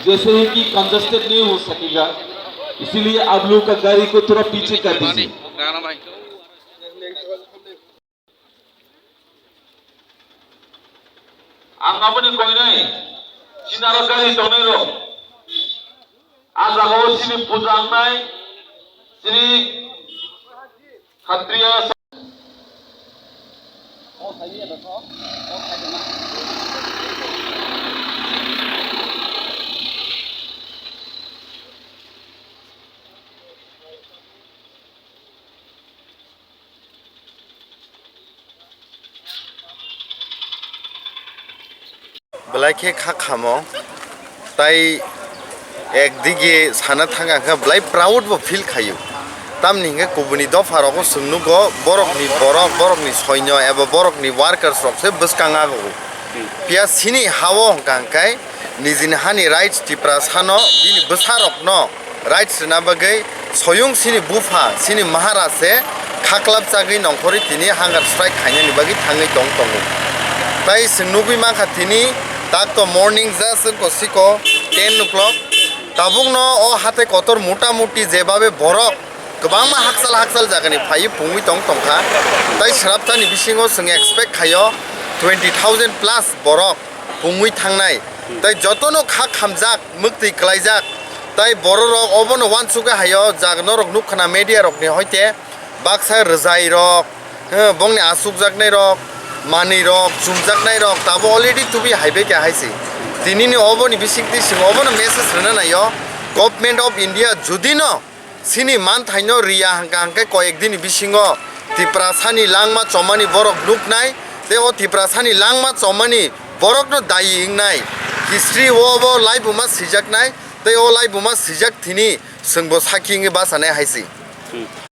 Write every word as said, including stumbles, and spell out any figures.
जैसे ही कि कंजेस्टेड नहीं हो सकेगा, इसीलिए आप लोगों का गाड़ी को थोड़ा पीछे कर दीजिए। Ang aboni koinai, sinaro gari tongnai rok. A jaga o sini puja wngnai, sini khatriya. Belai khe kha khamo, tai ekdige sana thang ang kha belai proud bo feel khaio. Tamni hwnkhe kubuni dopha rogo chwng nugo borokni borok, borokni soinyo eba borokni workers rok se bwskang ago. Phiya sini ha-o hwnkha hwnkhe nijini hani rights Tiprasano bini bwsarokno rights rwna bagwi soyung sini bupha, sini Maharaj se khaklap chagwi nongkhorwi tini hunger strike khainani bagwi thangwi tong tongo. Tai chwng nugwi mankha tini takto morning just wngkha siko ten o'clock. Tabukno o hatai kotor mota moti jebabe borok kwbangma hakchal hakchal jagani phaiwi pungwi tong tongkha. Tai sraptani bisingo chwng expect khaio twenty thousand plus borok pungwi thangnai. Tai jotono kha khamjak, mwktwi kwlaijak. Tai bororok obono uansukgwi haio, jag norok nukkhana media rokni hoite baksa rwjairok, he, bongni achukjaknairok, manwirok, chumjaknairok tabo already tubi haibai kha haise. Tinini oboni bisingtwi chwng obono message rwna naio, Government of India judino sini manthaino riya hwnkha hwnkhe koyek dini bisingo Tiprasani langma chomani borok nuknai, tei o Tiprasani langma chomani borokno dayi wngnai. History o bo laibuma sijaknai, tei o laibuma sijak thini chwngbo sakhi wngwi bachanai hai se.